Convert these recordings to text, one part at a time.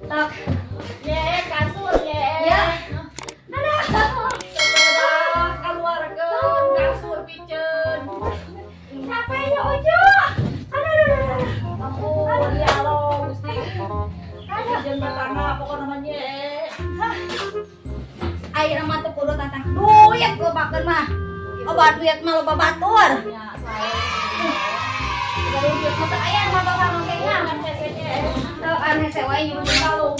Sok. Ye, kasur ye. Ya. Aduh. Sepeda keluarkeun kasur piceun. Capeknya Ucu. Aduh, aduh, aduh, aduh. Ampun, ya Allah, Gusti. Aduh, batangna pokokna mah nye. Ayeuna mah teu kudu tantang duit lobakeun mah. Loba duit mah loba batur. Ya, sae. Loba duit mah teu aya mah bakal ngengna. Kan hese nye. Teu an hese wae nyebut Kalung.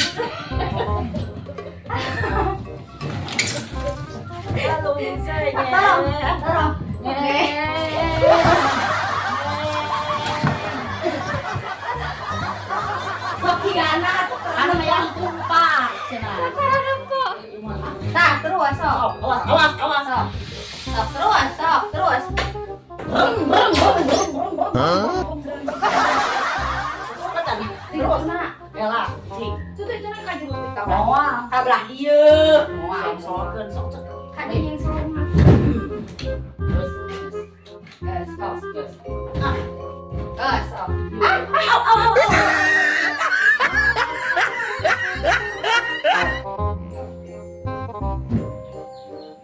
Kalung hese nye. Tolong, tolong. Oke. Sok higana atuh Anu hayang tumpah cenah. Tah, terus sok. Awas, awas, awas. Sok. Sok terus, sok terus. Breng, breng, breng, breng, breng, breng, breng. Terus na. Ela, cing. Itu tuh itu ka juru teh Moal. Kabelah dieu. Moal sokeun sok cek. Ka dieu yang serem. Terus, Geus, sok. terus. Ah, Geus, sok. au, au, au, au.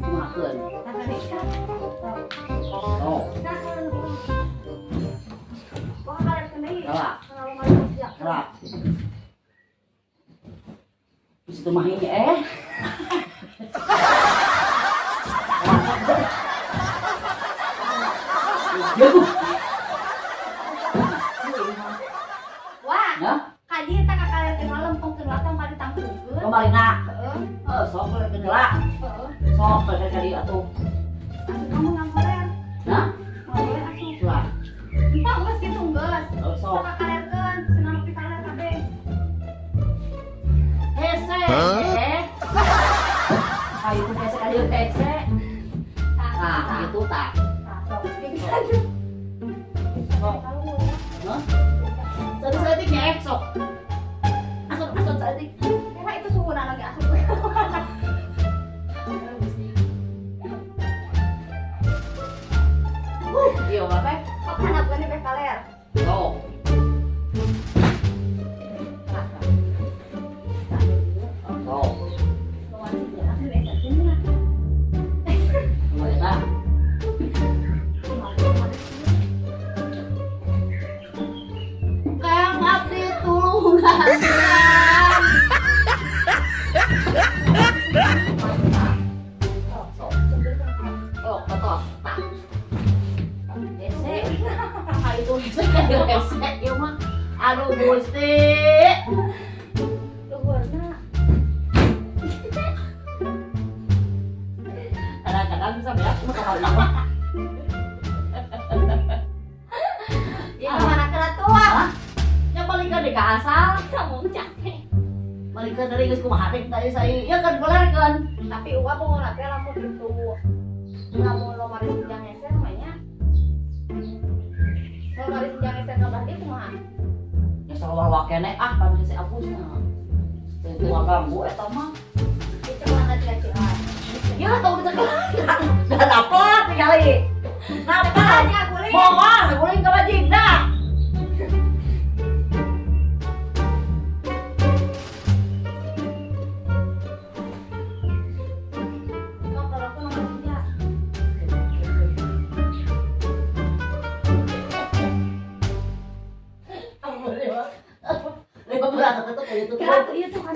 Kumahakeun? Tah ka dieu. Oh, Nah, wah, kalian deui. Ela. Kalau mau siap. Ela. Terus itu mah ini eh. Ya, Bu. Wah, Ya, ka dieu tah ka kalian lempengkeun watang ka ditangtungkeun. kamarina. Heeh. Eh, sok balik heula. Heeh. Sok balik ka dieu atuh. Asup kamu nganggoren. Nah, Nganggoren asup. ulah. Entah geus kitu geus. Oh, Sok sok. ka kalerkeun, cenah nepi kaler kabeh. Hese, eh. Ayo ku hese ka dieu hese. Tah, Nah, gitu tah. Tah, sok. Pingsan. Sok. Hah? Saeutik nya eh, sok. Asup, asup saeutik. Karena itu suhuna lagi asup. Iya, apa? Kok handapkeun teh kaler. Sok. Tah, tah. Sok. Kumaha eta? Kang abdi tulungan. Sok. Oh, kotor. Tah. Hese. Ah, itu hese ka dieu hese ieu mah. Aduh Gusti. Luhurna. Kadang-kadang bisa beak mah kamari mah. Ya kemana ke tua? Nya balikeun deui ka asal. Kamu capek. Balikeun deui geus kumaha teh tadi saya. Ya kan belerkeun. Tapi uwa pokoknya teh lamun gitu. Lamun lomari senjang hese namanya. Lomari senjang hese ka belah dieu kumaha? Ya sawah kene ah pan hese apusna. Teu ganggu eta mah. Itu mana tidak. Ya tau dicekelan. Dan apa tinggali. Napa? Tanya guling. Moal guling ka bajingna. Sok dorongkeun nomor senja. Lima belas itu itu. Kira tuh ieu tuh kan.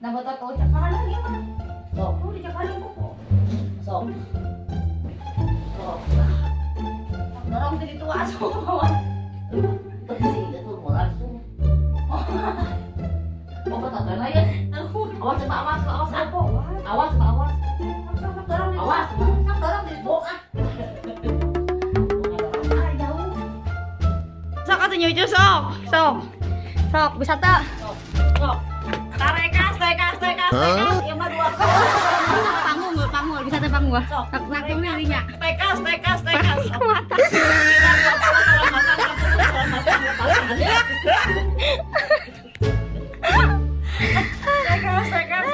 Nah, botol kau cakalan ieu mah. Sok, Tuh dicakalan kok. sok. Sok. Dorong teh ditu asup. Sih, itu moral tuh. Oh, kata lah ya. Awas coba awas, awas ah. Awas coba awas. Sok dorong ditu. Awas. Sok dorong ditu. Bo ah. Ah, jauh. Sok atuh nyucu sok. Sok. Sok bisa teu? Sok. Sok. Tarekas, tekas, tekas, tekas. Ieu mah dua. Sok panggung, panggung, bisa teu panggung. Sok. Sok nangtung dirinya. Tekas, tekas, tekas. Ke mata. Tekas, tekas, tekas.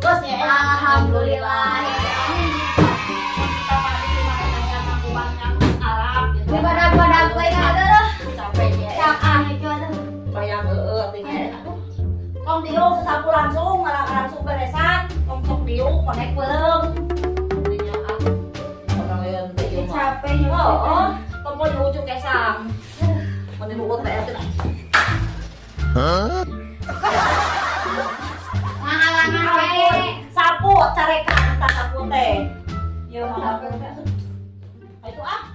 Terus ya, Alhamdulillah. Kita mari mana yang Arab gitu. Daripada gua dagu aing ada. Capeknya. Mana nu teh eta. Ngahalangan wae. Sapu carekan tah sapu teh. Ieu mah sapu teh. Itu ah.